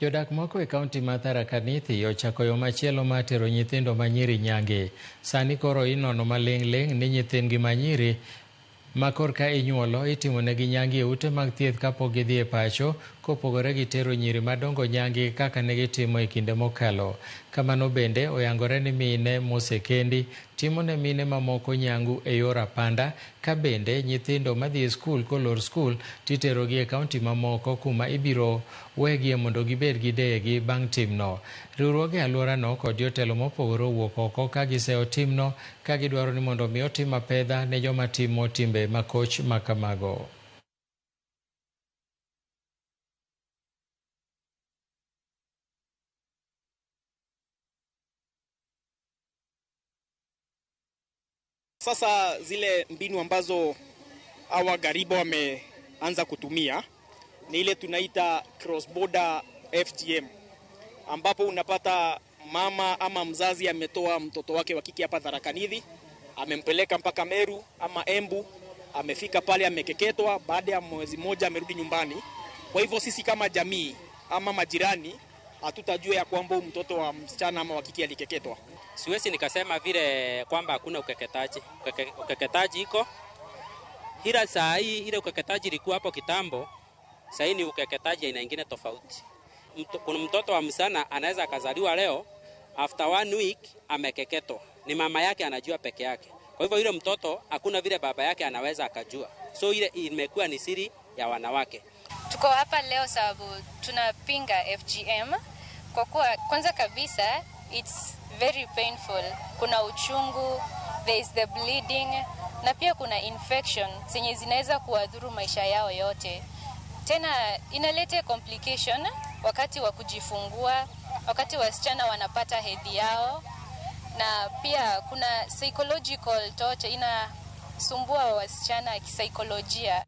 Jodak moko e kaunti ma Tharaka Nithi ochako yo machielo mar tero nyithindo manyiri nyange. Sani koro inono maling' ling' ni nyithindgi manyiri ma korka inyuolo itimonegi nyangi e ute mag thieth kapok gidhi e pacho, kopogore gi tero nyiri madongo nyangi kaka ne gitimo e kinde mokalo. Kamano bende oyangore ni mine mosekendi timo ne mine mamoko nyangu e yor apanda, ka bende nyithindo madhi e skul kolor skul titerogi e kaunti mamoko kuma ibiro wegie mondo gibed gi deyegi bang' timno. Riwruoge e alworano kod jotelo mopogore owuok oko ka giseyo timno ka gidwaro ni mondo mi otim apedha ne joma timo timbe makoch makamago. Sasa zile mbinu ambazo hawa gariba wameanza kutumia ni ile tunaita cross border FGM, ambapo unapata mama ama mzazi ametoa mtoto wake wa kike hapa Tharaka Nithi, amempeleka mpaka Meru ama Embu, amefika pale amekeketwa, baada ya mwezi mmoja amerudi nyumbani. Kwa hivyo sisi kama jamii ama majirani hatutajua ya kwamba huyu mtoto wa msichana ama wa kike alikeketwa. Siwezi nikasema vile kwamba hakuna ukeketaji. Ukeketaji iko, ila saa hii ile ukeketaji ilikuwa hapo kitambo, saa hii ni ukeketaji aina ingine tofauti. Kuna mtoto wa msichana anaweza akazaliwa leo, after one week amekeketwa, ni mama yake anajua peke yake. Kwa hivyo yule mtoto hakuna vile baba yake anaweza akajua, so ile imekuwa ni siri ya wanawake. Tuko hapa leo sababu tunapinga FGM kwa kuwa kwanza kabisa it's very painful. Kuna uchungu, there is the bleeding na pia kuna infection zenye zinaweza kuwadhuru maisha yao yote. Tena inaleta complication wakati wa kujifungua, wakati wasichana wanapata hedhi yao, na pia kuna psychological torture, inasumbua wasichana kisaikolojia.